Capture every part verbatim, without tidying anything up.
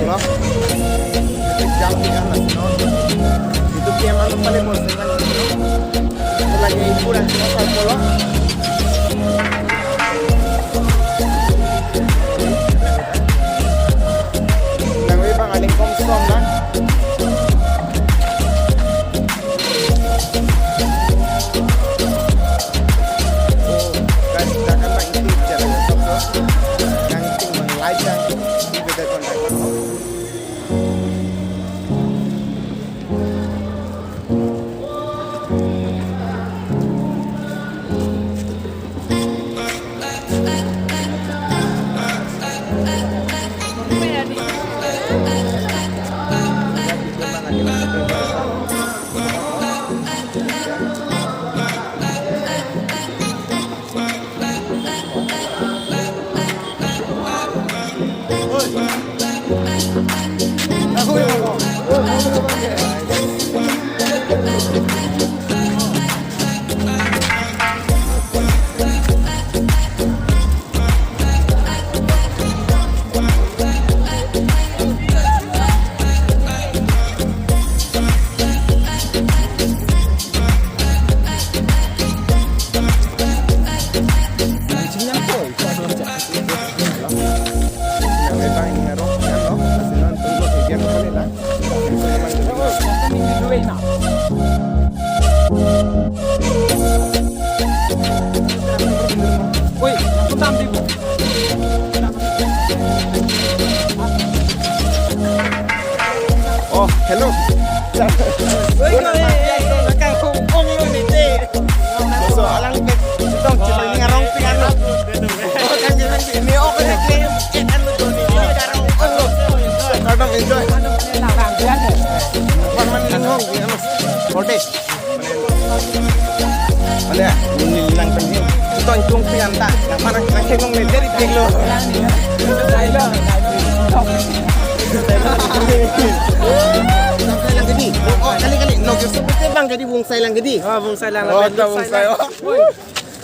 Loh. Jam tiga mas, no? Itu kiaman paling mau dengan itu. Lagi hiburan cuma satu loh. Nang we bang aling komsom na. Guys, jangan lupa itu channel YouTube, yang penting meng-like dan di beda konten. Oh, hello. So, alang ke, chetong, chetong, ini arong pingan lo. Oh, kan dia kan ini, oh, kan dia, eh, kan lo, ini arong, oh, lo. Kardom, enjoy. Parman ini hong, ini arong. Forte. Ada, ini lang penting. Chetong, chetong, pingan ta. Nang mana, nang kengong ni, jadi tinglo. Bonsai lang kedi. Oh, kali, kali. No, gusto ko bang kedi, bonsai lang kedi. Oh, bonsai lang. Oh, bonsai, bonsai lang. Oh.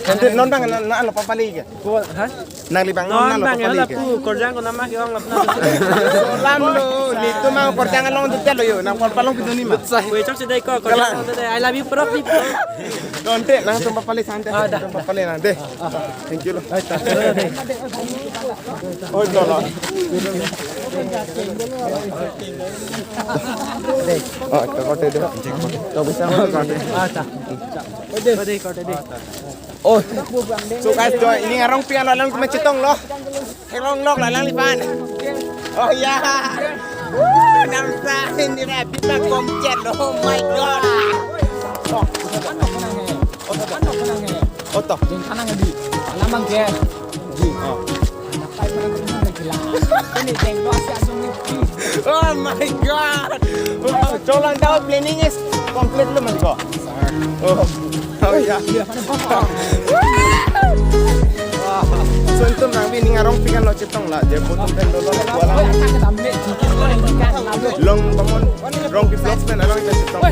Nanti non bang, na, na, ano, papali ke? Ko, ha? Nangli bang, non, non, ano, bang, papali ke? Pu, korjang ko nama ke ong, lapna. Salam lo, netum mang korjang along tu telo yo, nang pal palong pintu ni ma. Wei, chok sedai ko, korjang along tu dai. I love you, Prof, di, Prof. Nonte, nangtum papali sante. Ah, dah, nangtum papali nang, deh. Thank you lo. Baik, dah. Oh, no, no. Oh, korte deh. Kau bisa korte. Ah, dah. Korte, korte, korte. Oh, so guys, jo, ini arong pingan lo, alang chetong lo. Helong lok lo, alanglipan. Oh ya. Woo, namsa ini ra bita komcet lo. Oh my God. Oh. Oto. Jeng kanang di. Alamang ke. Ji. Oh. Anak pai pernah pernah lagi lah. Ini jeng lo asal sungguh. Oh my God. Wow, jalan tahu planning is complete lo, Mas, kok. Oh. Oh ya. Wah. So, itum nangpi ning arong pingan lo chetong la. Dia potong pen dolo la. Kuala. Long Bamon, Rongpi Vlogs pen along ita chetong.